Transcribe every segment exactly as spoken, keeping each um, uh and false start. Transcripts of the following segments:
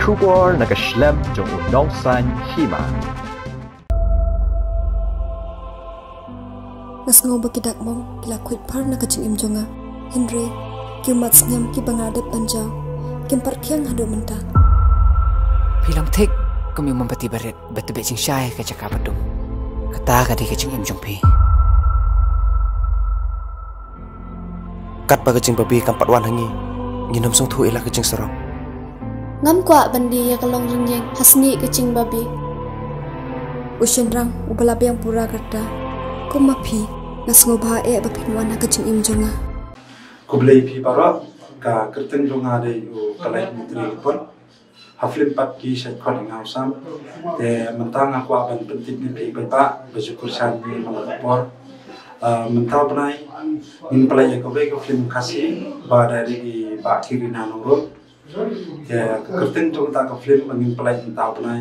Khubor na ka shlem jong u nongsan hima. Nga sngew ba ki dak mong ki la khuid phar na ka jingim jong nga. Hynrei ki ummat snem kiba nga dep ban jaw kim pat khiang haduh mynta. Phi long thik kum i mombati barit ba tbit jingshai ka jaka ba dum. Kata ka dei ka jingim jong phi. Katba ka jingbabi kam pat wan ha ngi, ngin ym sngewthuh ïa la ka jingsarong. Ngam kwah ban die ïa ka long rynïeng ha sngi ka jingbabi. U shynrang uba la biang pura ka rta kum ma phi, nga sngewbha eh ba phin wan ha ka jingim jong nga. Khublei phi baroh, ka kyrteng jong nga dei u Kalaitmitri Lyngpon. Ha film pat ki shait khot ïa nga u Sam. Te mynta nga kwah ban pyntip ïa phi paidbah ba ju kyrshan ïa nga man la ka por. Ah, mynta u bnai ngin pynlait ïa kawei ka film Khasi ba direct ïa i Bah Kirina Nongrut. Te ka kyrteng jong kata ka film ba ngin pynlait mynta u bnai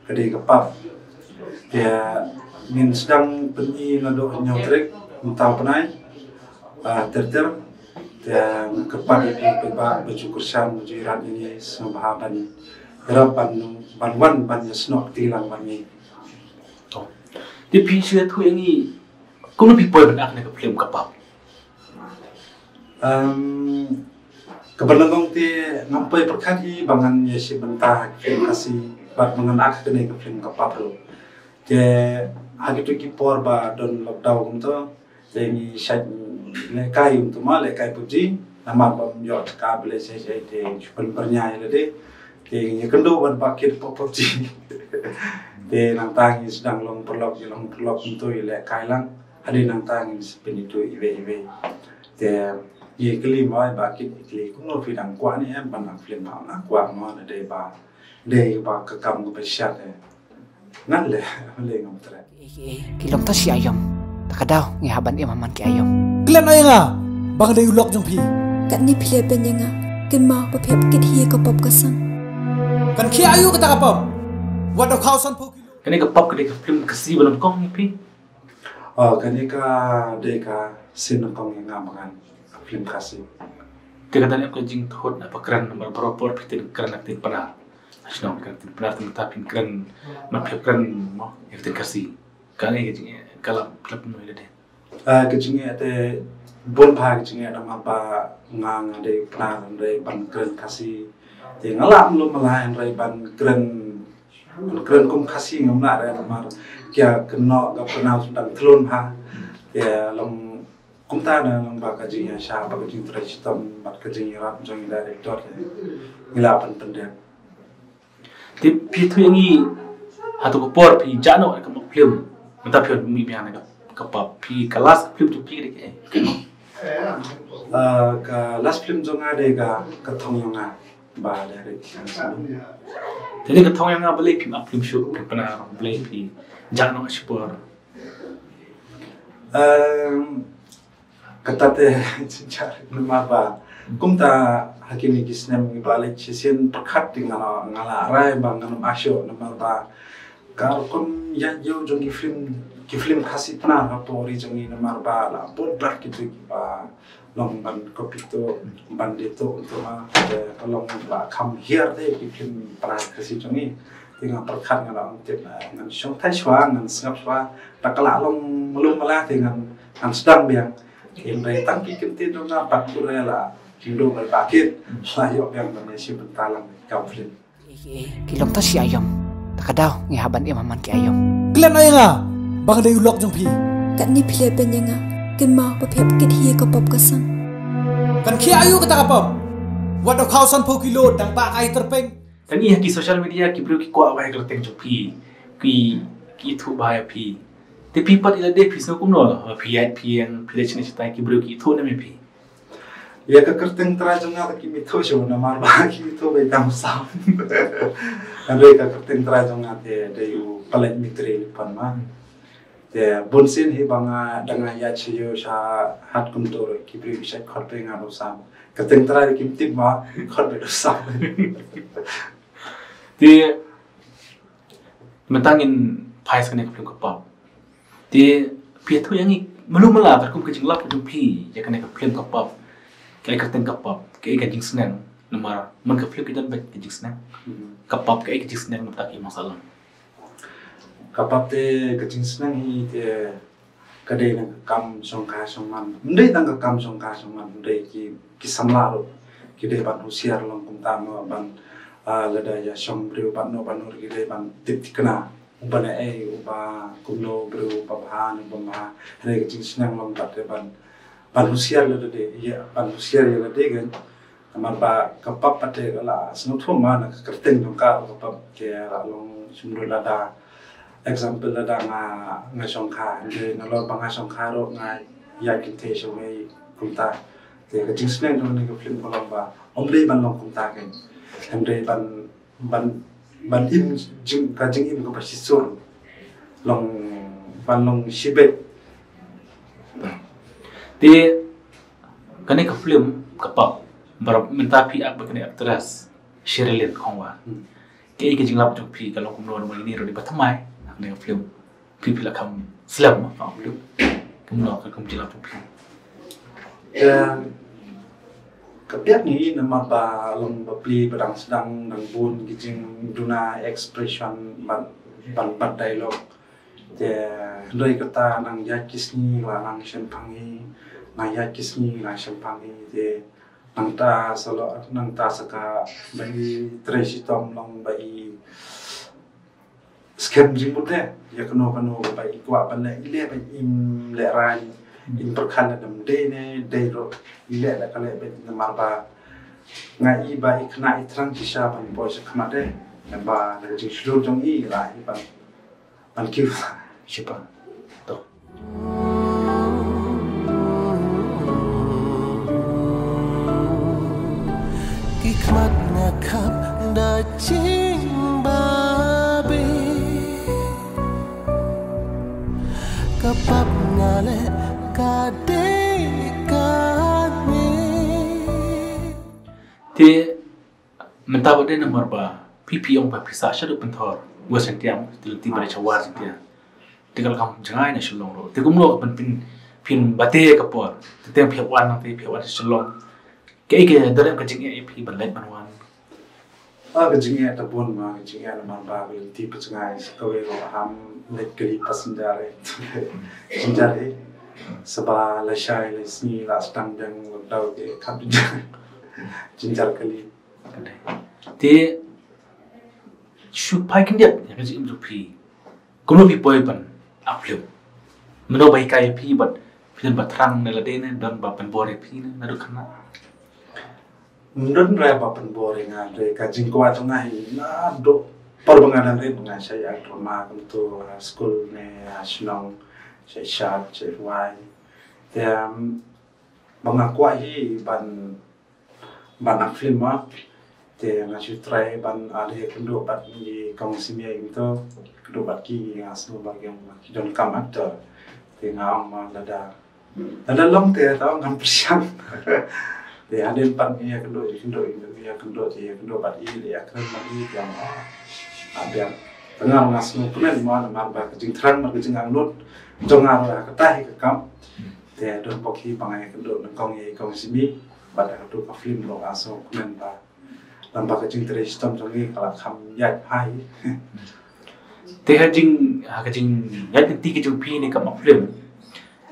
ka dei Ka Pap. Te ngin sdang pyni naduh hynñiew tarik mynta u bnai. Ah, ter ter. Te nga kyrpad ïa phi paidbah ba ju kyrshan, ba ju ïarap ïa ngi, sngewbha ban ïarap ban, ban wan ban ïasnoh kti lang bad ngi. Te phi shu ïathuh ïa ngi kumno phi poi ban act ha kane ka film Ka Pap? Em, kaba nyngkong te ngam poi pyrkhat hi ba ngan ïashim bynta ha ka film Khasi bad ba ngan act ha kane ka film Ka Pap ruh. Te ha kito ki por ba don lockdown kumto, te ngi shait lehkai kumto ma, lehkai PUBG, namar bym ïoh jaka ba leh shai shai te shu pynbyrngia ïa lade. Te ngi ïakynduh bad Bah Kit hapoh PUBG. Te nangta ngi sdang long paralok, ïa long paralok kumto, ïalehkai lang. Hadien nangta ngin sa pynithuh iwei iwei. Te ngi kylli ma Bah Kit, ngi kylli kumno phi dang kwah ne em ban act film, ma nga kwah ma, dei ba, dei ba ka kam kaba shat eh. Ngan leh, leh ngam treh. Ki long ta shi aïom. Ta ka daw ngi hap ban im ha man ki aïom. Klet noh ïa nga ba nga dei u lok jong phi. Katne phi leh beiñ ïa nga. Kynmaw ba phi hap kit hi ïa ka pop ka sang. Kan khia aïu kata ka pop? Wat da khaw sanphew kilo. Kane Ka Pap ka dei ka film Khasi ba nyngkong ïa phi? Oh, kane ka dei ka sien nyngkong ïa nga ba ngan film Khasi. Te kata ne ka jingthut na ba kren namar baroh por phi teng kren na ktien Pnar. Shnong kren ktien Pnar, te mynta phin kren, ma phi kren mo ïa ktien Khasi. Kane ka jingeh ka la phi la pynmih lade. Ah, ka jingeh te bun bha ka jingeh namar ba nga, nga dei Pnar hynrei ban kren Khasi. Te nga lah mlum mala hynrei ban kren, ban kren kum Khasi ngam lah re namar ki ïa kynnoh ka Pnar dang thlun bha. Te long kumta na long ba ka jingïaishah bad ka jingtrei shitom bad ka jingïarap jong i director te ngi lah ban pyndep. Te phi ïathuh ïa ngi hato ka por phi jah noh ka film, mynta phi wan mih biang na Ka, Ka Pap, phi ka last film jong phi ka dei kaei? Ah, ka last film jong nga dei ka, Ka Thong Ïa Nga ba direct. Te dei Ka Thong Ïa Nga balei phim act film shuh, phi Pnar, balei phi jah noh shipor? Em, kata te jynjar namar ba kumta ha kine ki snem ngi ba leit shisien pyrkhat te nga la, nga la rai ba ngan ym act shuh namar ba ka rukom ïaid ïew jong ki film, ki film Khasi Pnar hapoh ri jong ngi namar ba la bun bha kito kiba long ban copy to, ban die to, to ma te ka long ba kham hiar te ki film Pnar Khasi jong ngi. Te nga pyrkhat nga la ong tip, eh, ngan shong thait shuwa, ngan sngap shuwa, ta ka la long mlum mala te ngan, ngan sdang biang. Hynrei tang ki ktien jong nga pat kure la, Hindu ba bakit la ïoh biang ban ïashim bynta lang ka film. Ki long ta shi aïom. Ta ka daw ngi hap ban im ha man ki aïom. Klet noh ïa nga ba nga dei u lok jong phi. Katne phi leh beiñ ïa nga. Kynmaw ba phi hap kit hi ïa ka pop ka sang. Kan khia aïu kata ka pop? Wat da khaw sanphew kilo dang bah kai tyrpeng. Tang ïa ki social media ki briew ki kwah ba ïa ka kyrteng jong phi, ki, ki ithuh ba ïa phi. Te phi pat ïa lade phi sngew kumno? Phi ïaid phi ïeng, phi leit shane shatai, ki briew ki ithuh ne em ïa phi? Ïa ka kyrteng trai jong nga te kim ithuh shuh namar ba ki ithuh ba ïa tang u Sam. Hynrei ka kyrteng trai jong nga te dei u Kalaitmitri Lyngpon ma. Te bun sien hi ba nga dang nga ïaid sha ïew sha hat kumto ruh ki briew ki shait khot ba ïa nga da u Sam. Ka kyrteng trai kim tip ma, khot ba ïa da u Sam. Te mynta ngin phai sha kane ka film Ka Pap. Te phi ïathuh ïa ngi mano mala katkum ka jinglap ka jong phi ïa kane ka film Ka Pap, ka kyrteng Ka Pap, ka, ka jingsneng. Namar man ka film ki don bad ka jingsneng. Ka pop ka, eh, ka jingsneng mynta ki masa lang. Ka pop te ka jingsneng hi te ka dei na ka kam shongkha shongman. Ym dei tang ka kam shongkha shongman, ym dei ki, ki samla ruh ki dei ban husiar long kumta mo ban, ah, lada ïa shong briew ban no ban no ki dei ban tip thikna. Uba na ei, uba kumno briew, uba bha ne uba bha. Hynrei ka jingsneng long pat te ban, ban husiar lada dei, ïa, ban husiar ïa lada dei kan. Namar ba ka pop pat te ka la sngewthuh ma na ka kyrteng jong ka, ka pop te la long sumdut lada. Example lada nga, nga shongkha, hynrei nalor ba nga shongkha ruh nga ïa kynthei shongwei kumta. Te ka jingsneng jong kane ka film ka long ba ym dei ban long kumta kein. Hynrei ban ban, ban im jing, ka jingim kaba shisur. Long, ban long shibit. Te kane ka film ka pop, baroh mynta phi act bad kane actress Sherilyn Khongwar. Hmm. Kaei ka jinglap jong phi, ka long kumno namar ine ruh dei ba thymmai ha kane ka film? Phi, phi la kham slem ma ka film. Kumno ka kum jingïalap jong phi? Ka, ka biang hi namar ba long bapli ba dang sdang, dang bun ki jingduna expression ban, ban bat dialogue. Te hynrei kata nang ïaid ki sngi la nang shemphang hi, nang ïaid ki sngi nang shemphang hi. Te nangta sa lo, nangta sa ka ba i trei shitom long ba i skhem jingmut de, ïa kano kano ba i kwah ban leh i leh, ba im lehrain, im pyrkhat lada ym dei ne dei ruh i leh da ka leh, ba namar ba nga i ba i khynnah i thrang shisha ban poi sha khmat de. Ba na ka jingshlur jong i la i ban, ban kiew sha pang. To. Ki khmat nga khap da jingbabe. Ka pap nga leh ka dei kane. Te mynta ba dei namar ba phi, phi ong ba phi sah shaduh pynthor West Jaiñtia, te lynti ba dei sha War Jaiñtia. Te ka la kham jngai na Shillong ruh. Te kumno ka pynpin phin bate ka por? Te teng phi wan nangta, phi wan sha Shillong. Kaei ka don ka jingeh ïa phi ban leit ban wan? Ah, ka jingeh ta bun ma, ka jingeh namar ba ka lynti ba jngai, sa kawei ruh ham leit kali passenger eh. Passenger eh. Sa ba lashai lashisngi la sdang dang lockdown te kham jynjar. Jynjar kali. Te shu phai khyndiat ïa ka jingim jong phi. Kumno phi poi ban act film? Mano ba hikai ïa phi bad phi don ba thrang ne lade ne don ba pynbor ïa phi ne naduh khynnah? Ym don re ba pynbor ïa nga, re ka jingkwah jong nga hi naduh por ba nga dang rit nga shait act drama kumto ha skul ne ha shnong, shait shad shait rwai. Te, um, ba nga kwah hi ban ban act film ma. Te nga shu try ban, ah, ïakynduh bad i Kong Simi, ïa kito, kynduh bad ki, nga sngew ba ki ong ki donkam actor. Te nga ong ma lada, lada long te to ngan pyrshang. Te hadien pat ngi ïakynduh, ïakynduh, ïakynduh, ïakynduh, te ïakynduh bad i, ïakynduh bad i, te ong, ah, ah, biang. Te nga, nga sngewkmen ma namar ba ka jingthrang bad ka jingangnud jong nga ruh ha kata hi ka kam. Te don bok hi ba nga ïakynduh nyngkong ïa i Kong Simi. Bad ha kato ka film ruh nga sngewkmen ba lem bad ka jingtrei shitom jong ngi ka la kham ïaid bha hi. Te ha jing, ha ka jingïaid lynti ka jong phi ne ka mat film,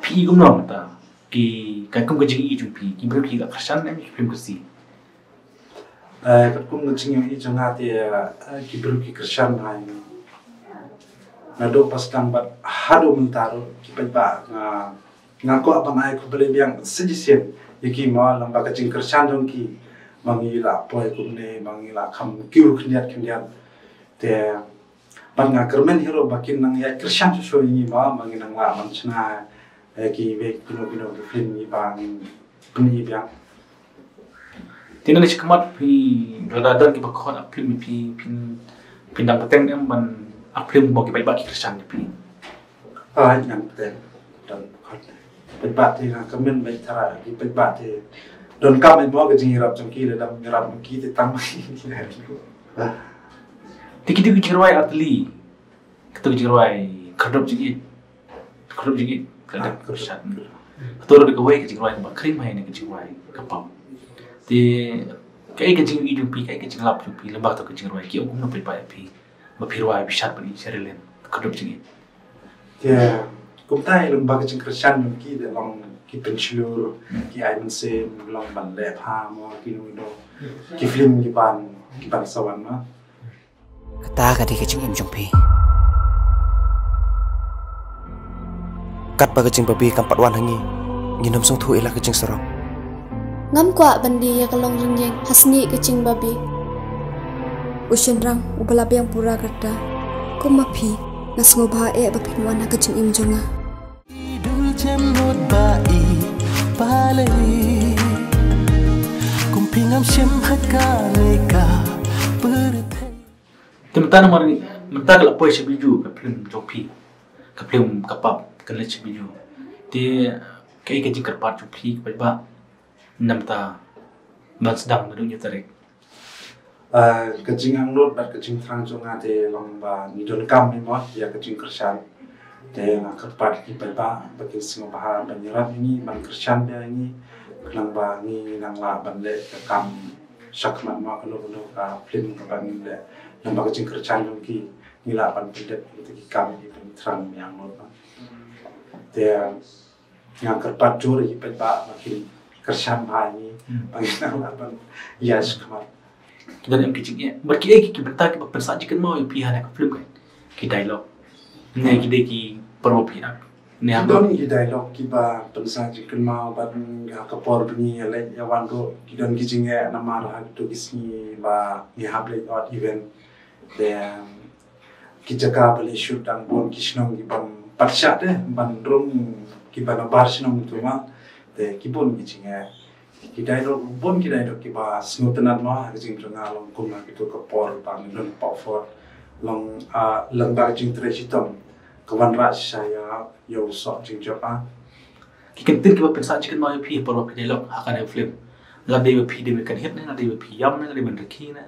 phi i kumno mynta? Ki, ka kum ka jingïohi jong phi, ki briew ki la kyrshan ne em ki film Khasi? Eh, katkum ka jingïohi jong nga te, eh, ki briew ki kyrshan bha ïa ngi. Naduh ba sdang bad haduh mynta ruh ki paidbah nga Nga kwah ban ai khublei biang sa shisien ïa ki mo, lem bad ka jingkyrshan jong ki ba ngi la poi kumne, ba ngi la kham kiew khyndiat khyndiat. Te bad nga kyrmen hi ruh ba kin nang ïa kyrshan shuh shuh ïa ngi mo, ba ngi nang lah ban shna ïa kiwei kino kino ki film ngi ba ngi pyni biang. Te nangne shakhmat phi, lada don kiba khot act film ïa phi, phin, phin dang bteng ne em ban act film ba ki paidbah ki kyrshan ïa phi? Ai, ngan bteng. Don khot. Paidbah te nga kyrmen beit tharai ki paidbah te donkam mo ka jingïarap jong ki, lada ym ïarap ki te tang. Te kito ki jingrwai artylli, kito ki jingrwai khyrdop jingïeit. Khyrdop jingïeit, ka dep ka shat. Kato ruh dei kawei ka jingrwai kaba khring bha ïa kane ka jingrwai ka pop. Te Kaei ka jingïohi jong phi, kaei ka jinglap jong phi lyngba kata ka jingrwai, ki ong kumno paidbah ïa phi ba phi rwai, phi shad bad i Sherilyn? Khublei jingïeit. Te kumta, lyngba ka jingkyrshan jong ki, da long ki pynshlur, ki ai mynsiem, long ban leh pha mo, kino kino ki film kiban, kiban sa wan mo. Kata ka dei ka jingim jong phi. Katba ka jingbabe kam pat wan ha ngi, ngin ym sngewthuh ïa la ka jingsarong. Ngam kwah ban die ïa ka longrynïeng ha sngi ka jingbabe. U shynrang uba la biang pura ka rta, kum ma phi, nga sngewbha eh ba phin wan ha ka jingim jong nga. Dul jem lut ba i pale. Kum phi ngam shim ha kane ka pyrthei. Te mynta namar mynta ka la poi sha Biju ka film jong phi. Ka film ka pap ka leit sha Biju. Te kaei ka jingkyrpad jong phi ki paidbah namar ban sdang naduh hynñiew tarik? Ah, ka jingangnud bad ka jingthrang jong nga te long ba ngi donkam hi mo ïa ka jingkyrshan. Te nga kyrpad ki paidbah ba kin sngewbha ban ïarap ïa ngi, ban kyrshan bha ïa ngi, khnang ba ngi nang lah ban leh ka kam shakhmat mo, kano kano ka film kaba ngin leh, lyngba ka jingkyrshan jong ki ngi lah ban pyndep ïa kita ki kam, ïa ki pyntrang ïa ngi mo. Te nga kyrpad jur ïa ki paidbah ba kin kyrshan bha ïa ngi, hmm, ba ngin nang lah ban ïaid shakhmat. Ki don em ki jingeh, bad kiei ki, ki bynta kiba pynsah jingkynmaw ïa phi ha kane ka film, ka, ki dialogue, ne ki dei ki por ba phi act, ne ki don ki dialogue kiba pynsah jingkynmaw, bad ha ka por ba ngi ïaleit ïawan ruh ki don ki jingeh namar ha kito ki sngi ba ngi hap leit ot event. Te ki jaka ba leit shoot dang bun, ki shnong ki bym pat shah te ban rung, kiba nabar shnong tu ma. Te ki bun ki jingeh. Ki dialogue, bun ki dialogue kiba sngewtynnat mo ha ka jingim jong nga, long kum ha kito ka por ba ngi don pop for, long, ah, lyngba ka jingtrei shitom, ka wanrah shisha ïa, ïa u soh jingjop, ah. Ki kyntien kiba pynsah jingkynmaw ïa phi por ba phi dialogue ha kane ka film, la dei ba phi dei ban kynhit ne, la dei ba phi ïam ne, la dei ban rkhie ne,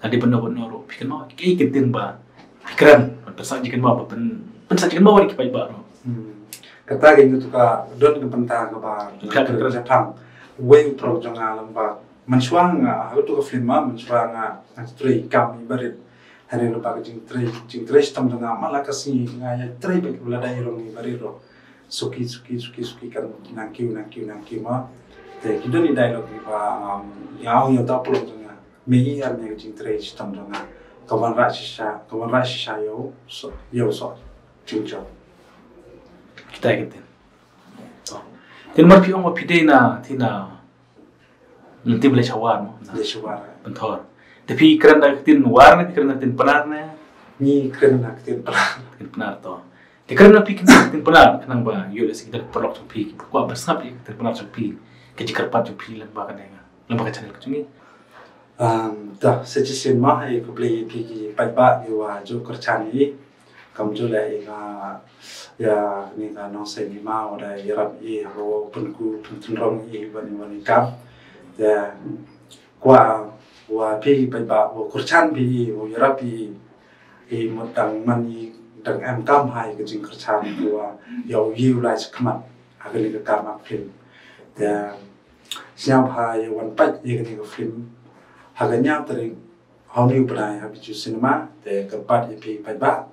la dei ban noh ban noh ruh, phi kynmaw kiei ki kyntien ba phi kren ban pynsah jingkynmaw, ba pyn, pynsah jingkynmaw ïa ki paidbah ruh? Hmm. Kata ka, ïa katu ka don ka bynta kaba, ka, ka, ka, shaphang wei u prok jong nga, lyngba mynshuwa nga ha katu ka film ma, mynshuwa nga, nga trei kam ibarit. Hynrei lyngba ka jingtrei, jingtrei shitom jong nga man la ka sngi nga ïatrei bad lada i rong ibarit ruh. Suki, suki, suki, suki kan nang kiew, nang kiew, nang kiew ma. Te ki don i dialogue kiba, um, ïa u, ïa u da u prok jong nga. Me i ar me ka jingtrei shitom jong nga. Ka wanrah shisha, ka wanrah shisha ïa u soh, ïa u soh jingjop. Kita ki ktien. To. Te namar phi ong ba phi dei na, te na, na ktien ba leit sha war mo. Leit sha war. Pynthor. Te phi kren da ka ktien war ne, phi kren da ka ktien Pnar ne? Ngi kren da ka ktien Pnar. Ktien Pnar to. Te kren na phi kynmaw ktien Pnar, khnang ba ïoh lehse ki don ki paralok jong phi kiba kwah ban sngap ïa ka ktien Pnar jong phi, ka jingkyrpad jong phi lyngba kane, lyngba ka channel ka jong ngi. Um, to, sa shisien ma, eh, khublei ïa phi ki paidbah kiwa ju kyrshan ïa i. Kam ju leh ïa nga, ïa kane ka nongseng i ma, wa da ïarap ïa i, ha ka wa pynku pyntynrong ïa i ban, ban i kam. Te kwah wa phi ki paidbah wa kyrshan phi ïa i, wa ïarap ïa i. I mut dang man i dang em kam ha i ka jingkyrshan, te wa ïa u ïa u lai shakhmat ha kane ka kam act film. Te sngewbha ïa wan peit ïa kane ka film ha ka hynñiew tarik ha une u bnai ha Bijou Cinema. Te kyrpad ïa phi paidbah,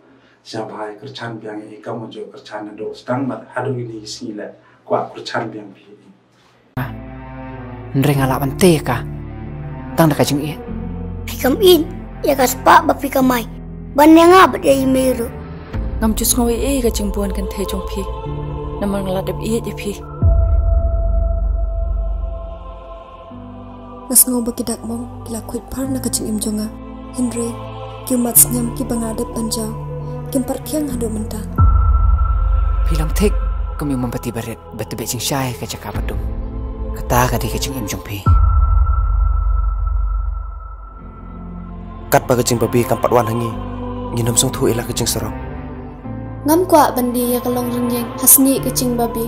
sngewbha ïa kyrshan biang ïa i, kam ju kyrshan naduh sdang bad haduh kine ki sngi leh, kwah kyrshan biang phi ïa i. Hynrei nga lah ban tei ïa ka tang da ka jingïeit. Phi kam ïeit ïa ka spah ba phi kamai ban ïa nga bad ïa i mei ruh. Ngam ju sngew ei ei ka jingbun kynthei jong phi namar nga la dep ïeit ïa phi. Nga sngew ba ki dak mong ki la khuid phar na ka jingim jong nga. Hynrei ki ummat snem kiba nga dep ban jaw kim pat khiang haduh mynta. Phi long thik kum i mombati barit ba tbit jingshai ka jaka ba dum. Kata ka dei ka jingim jong phi. Katba ka jingbabe kam pat wan ha ngi, ngin ym sngewthuh ïa la ka jingsarong. Ngam kwah ban die ïa ka longrynïeng ha sngi ka jingbabe.